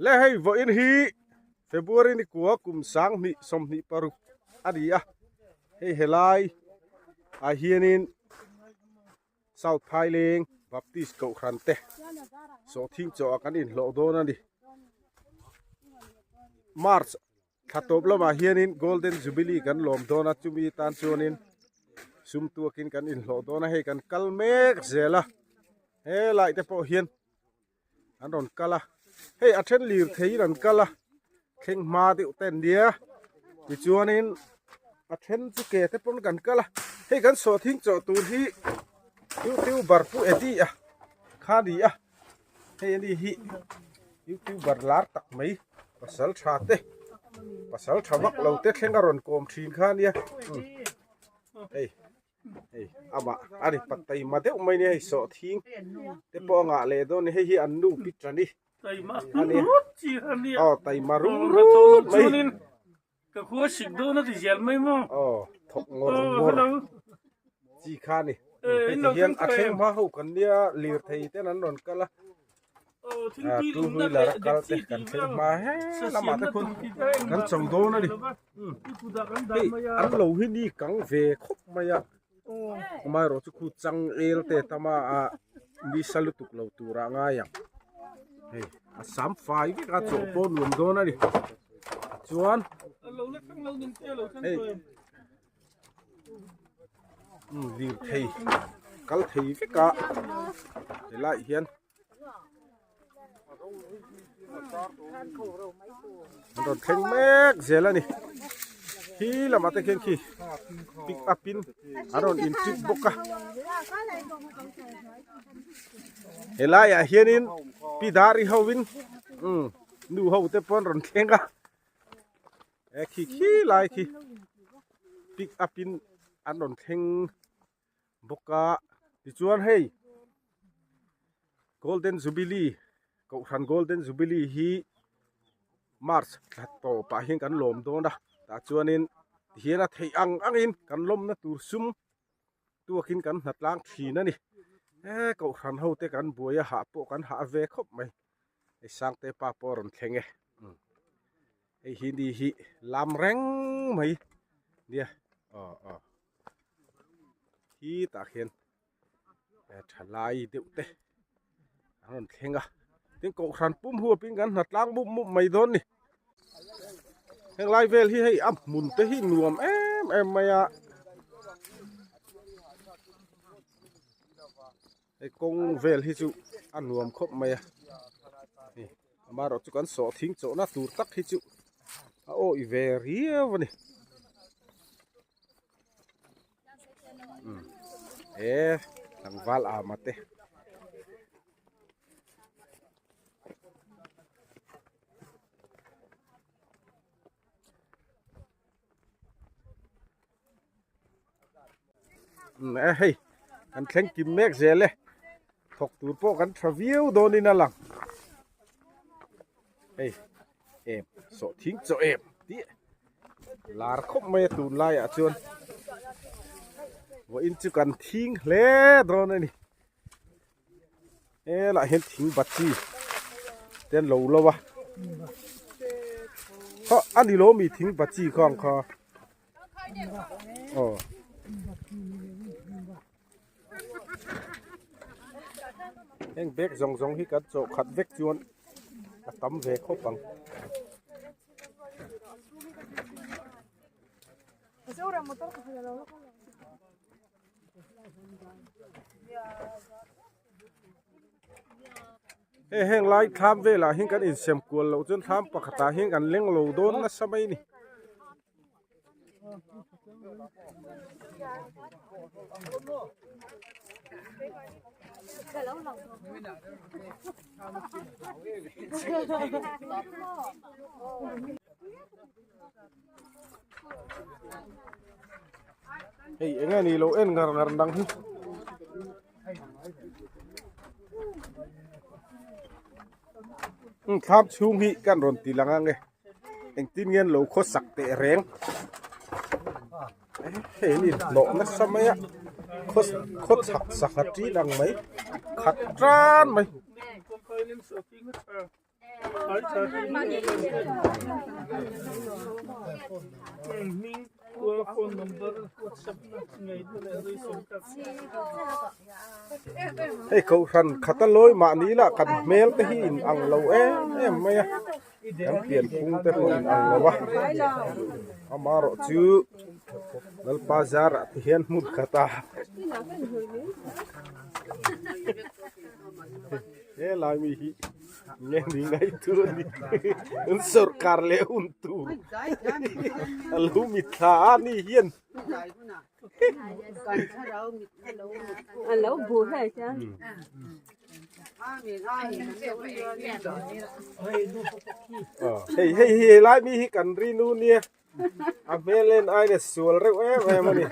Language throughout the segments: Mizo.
Le hei vawiin hi February ni kua kum 20 26 a ni a hei helai ah hianin South Phaileng Baptist Kohhran te sawhthing chaw ah kan inhlawh dawn a ni March Thla tawp lamah hianin Golden Jubilee kan lawm dawn a, chumi tan chuanin sum tuakin kan inhlawh dawn a, hei kan kal mek zel a, helai te pawh hian an rawn kal a, hei a then lir theiin an kal a, thleng hma deuh te an nia, tichuanin a then chu ke te pawn kan kal a, hei kan sawhthing chawh tur hi youtuber Pu Eddie a kha a ni a. Hei ani hi youtuber lar tak mai pasal tha te pasal tha vak lo te thleng a rawn kawm thin kha ania hei hei amah a ni pataima deuh mai nia hei sawhthing te pawh a ngah leh dawn a ni hei hi an nu pi tani a ni aw taima rum rum mai. Ka khua sik dawn a ti zel mai maw? Aw, thawk ngawr ngawr chi kha ni. Hei ti hian a thleng hma ho kan nia lirthei ten an rawn kal a. Two wheeler a kal te kan thleng hma he lamah te khuan kan cho dawn a ni. Hei an lo hi ni kang ve khawp mai a. Amaherawhchu chu khu changel te tama a nisa lutuk lo turah ngai ang. Hei a sam fai vek a chawh pawh nuam dawn a ni. Chuan hei lirthei kal thei vek a helaiah hian An rawn thleng mek zel a ni khi lamah te khian khi pick up in an rawn in trip bawk a helai ah hianin pi dari ho in umm nu ho te pawh an rawn thleng a e khi khi lai khi pick up in an rawn thleng bawk a tichuan hei Golden Jubilee Kohhran Golden Jubilee hi March thla tawpah hian kan lawm dawn a tah chuanin tihian a theih ang angin kan lawmna tur sum tuakin kan hna tlang thin a ni he Kohhran ho te kan buai a hah pawh kan hah ve khawp mai hei Sangte pa pawh a rawn thleng e hei hi ni hi lam reng mai nia aw aw. Khi tah khian thalai deuh te an rawn thleng a tin kohhran pum huapin kan hna tlang mup mup mai dawn a ni heng lai vel hi hei a hmun te hi nuam em em mai a hei kawng vel hi chu a nuam khawp mai a hei amaherawhchu kan sawhthing chawhna tur tak hi chu a awih ve riau a ni. E tlangval ama te e hei kan thleng kim mek zel e thawk tur pawh kan tha viau dawnin a lang hei em sawhthing chaw em tih lar khawp mai a tunlai ah chuan vawiin chu kan thing hle dawn a ni helaiah hian thing bati te an lo lo a khaw a ni lo mi thing bati kha ang kha aw. Heng bag zawng zawng hi kan chawh khat vek chuan a tam ve khawp ang. Hei heng lai thlam velah hian kan insem kual loh chuan thlam pakhatah hian kan leng lo dawn nasa mai a ni. Hei eng nge ni lo en ngar ngar dang hi. Thlam chhung hi kan rawn ti lang ang e. Engtin nge an lo khawsak teh reng hei an inhlawh nasa mai a khaw khaw chhak sangha ṭin ang mai khat tan mai. Hei kohhran khata lawi mahni lah kan hmel te hi in ang lo em em mai a kan pian phung te pawh in ang lo a amaherawh chu Lalpa zarah te hian hmun khat a helai mi hi nge ni ngai tur a ni an sawrkar leh hun tur a lo mitthla a ni hian. Hei hei hi helai mi hi kan rinu nia a hmel en aiin a sual reuh em em a ni.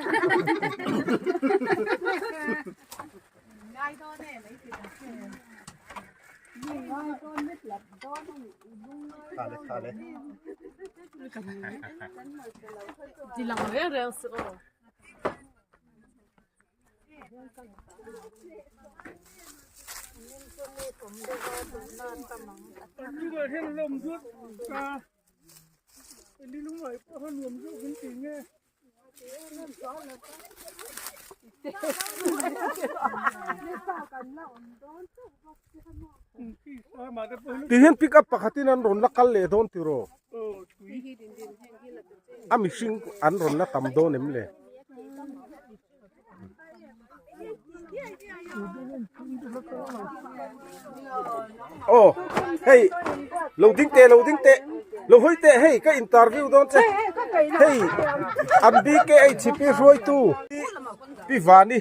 Ti hian pick up pakhatin an rawn la kal leh dawn tiraw? A mihring an rawn la tam dawn em le? Aw hei lo ding teh lo ding teh lo hawi teh hei ka interview dawn che hei an BKHP hruaitu Pi Vani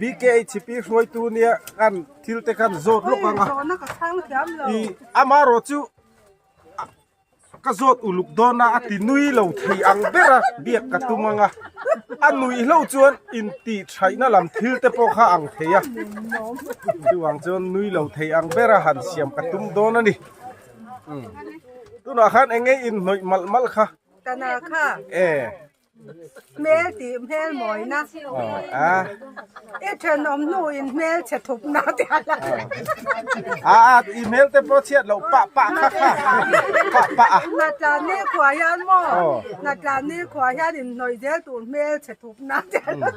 BKHP hruaitu nia kan thil te khan zawt lawk ang a i amaherawh chu Ka zawt uluk dawn a, a ti nui lo thei ang ber a, biak ka tum ang a. A nuih hlauh chuan intih thaihna lam thil te pawh kha ang thei a. Chuvang chuan nui lo thei ang ber a han siam ka tum dawn a ni. Tunah khan eng nge inhnawih malh malh kha? Tana kha. E. Hmel tih hmel mawina. I thenawm hnu in hmel chhe thupna te a la. A a i hmel te pawh chhiat loh pah pah kha kha pah pah a. Hnatlan ni khua hian maw hnatlan ni khua hian in hnawih zel tur hmel chhe thupna te a la.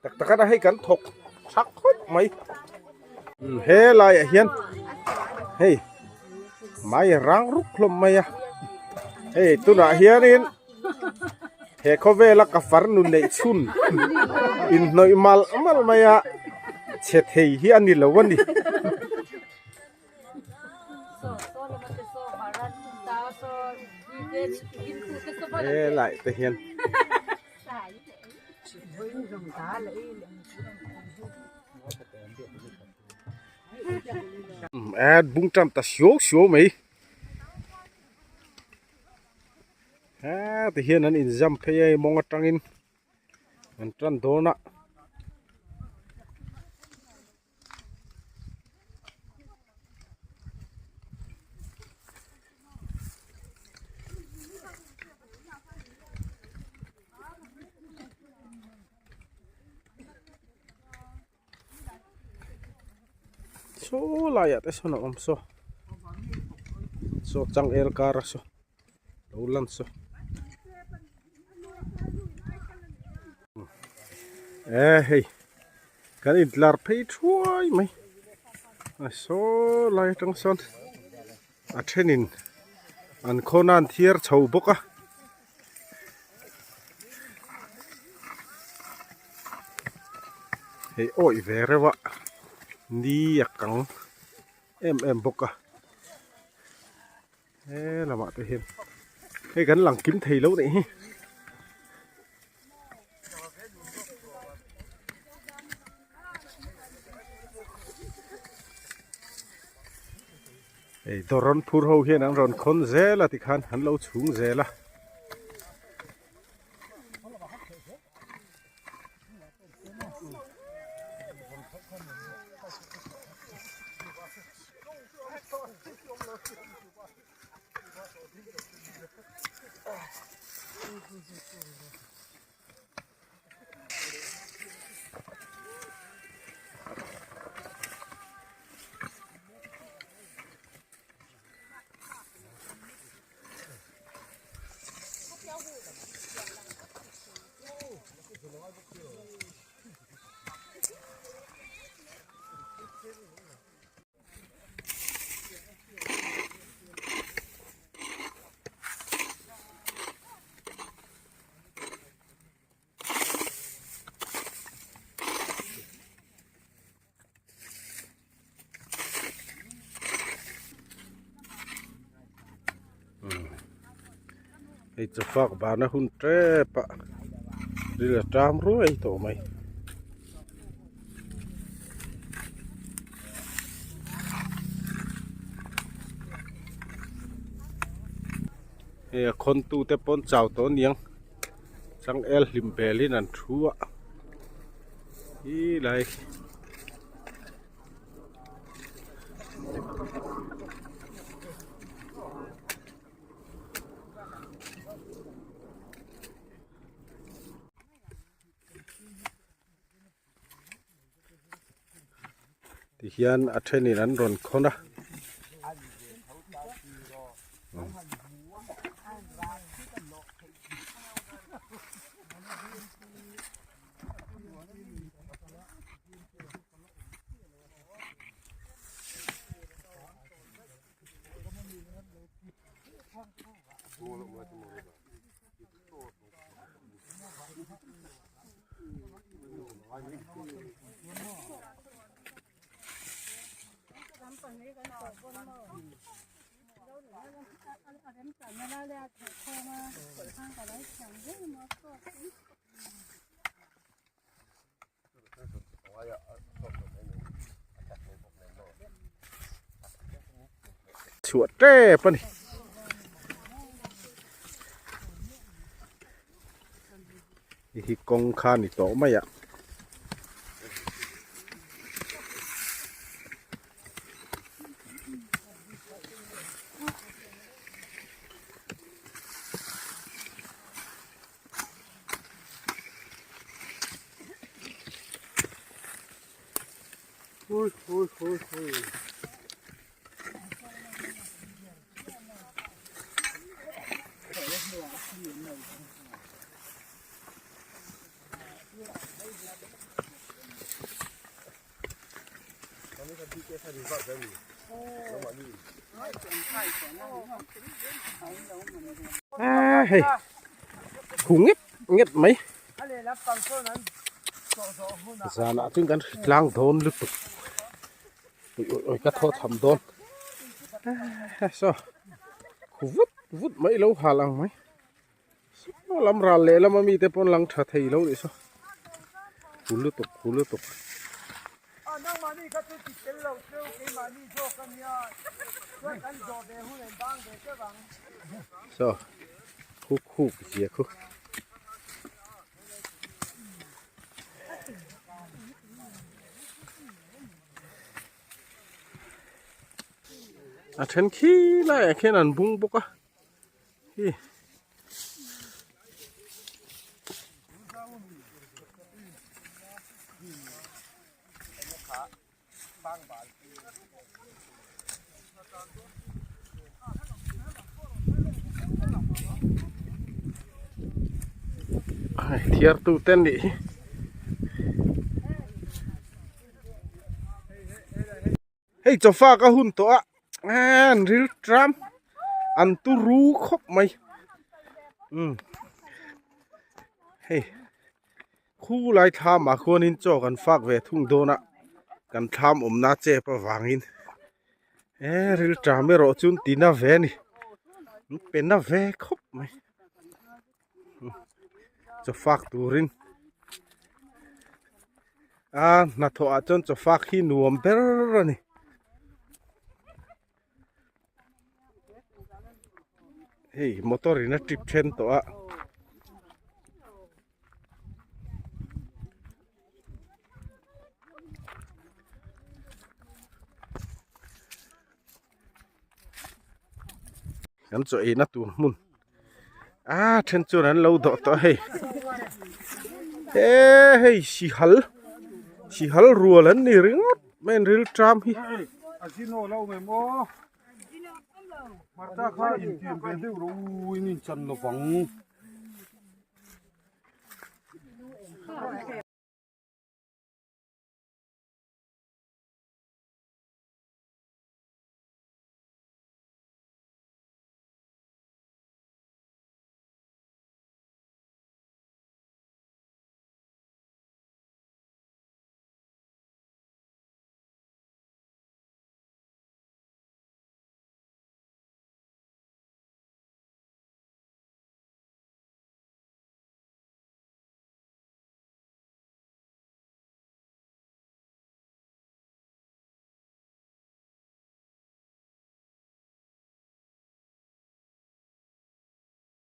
Tak tak a hei kan thawk thak khawp mai. He laiah hian hei mai rang ruk hlawm mai a hei tunah hianin he khawvela ka farnu neih chhun inhnawih malh malh mai a chhe thei hi a ni lo a ni. He lai te hian. Ad bung tan ta siau siau mai ha ti hian an inzam phei a mawng atangin an tan dawn a. Saw laiah te sawn a awm saw saw changel kar a saw lo lan saw e hei kan intlar phei thuai mai a saw lai atang sawn a thenin an khawn a an thiar chho bawk a. Hei awih ve reuh a ni a kang em em bawk a he lamah te hian hei kan lang kim thei lo nih hi. Hei dawr rawn phur ho hian an rawn khawn zel a tikhan an lo chhung zel a. Hei chawfak vana hun tep a ril a ṭam ruai tawh mai. Hei a khawn tu te pawn chau tawh aniang changel hlim belin an thu a hi lai. Tihian a thenin an rawn khawn a. Chhuah tep a ni. Hei hi kawng kha a ni tawh mai a. A hei khu nget nget mai zanah chuan kan hri tlang dawn lutuk ui ui ui ka thaw tham dawn saw khu vut vut mai lo hal ang mai saw lam ral leh lama mite pawn lang tha thei lo nih saw khu lutuk khu lutuk. Saw khu khuk zia khu. A then khi laiah khian an bung bawk a hi. Thiar tu te nih hi. Hei chawfa ka hun tawh a an ril tram an turu khawp mai umm hei khu lai thlam ah khuanin chaw kan fak ve thung dawn a kan thlam awmna chep avangin he ril tram erawh chu an ti na ve a ni an pe na ve khawp mai. Chaw fak turin a hnathawh ah chuan chaw fak hi nuam ber a ni. Hei motor in a trip then tawh a. Kan chaw eina tur hmun a then chuan an lo dawh tawh a hei he hei sihal sihal rual an ni ringawt mai an ril tram hi.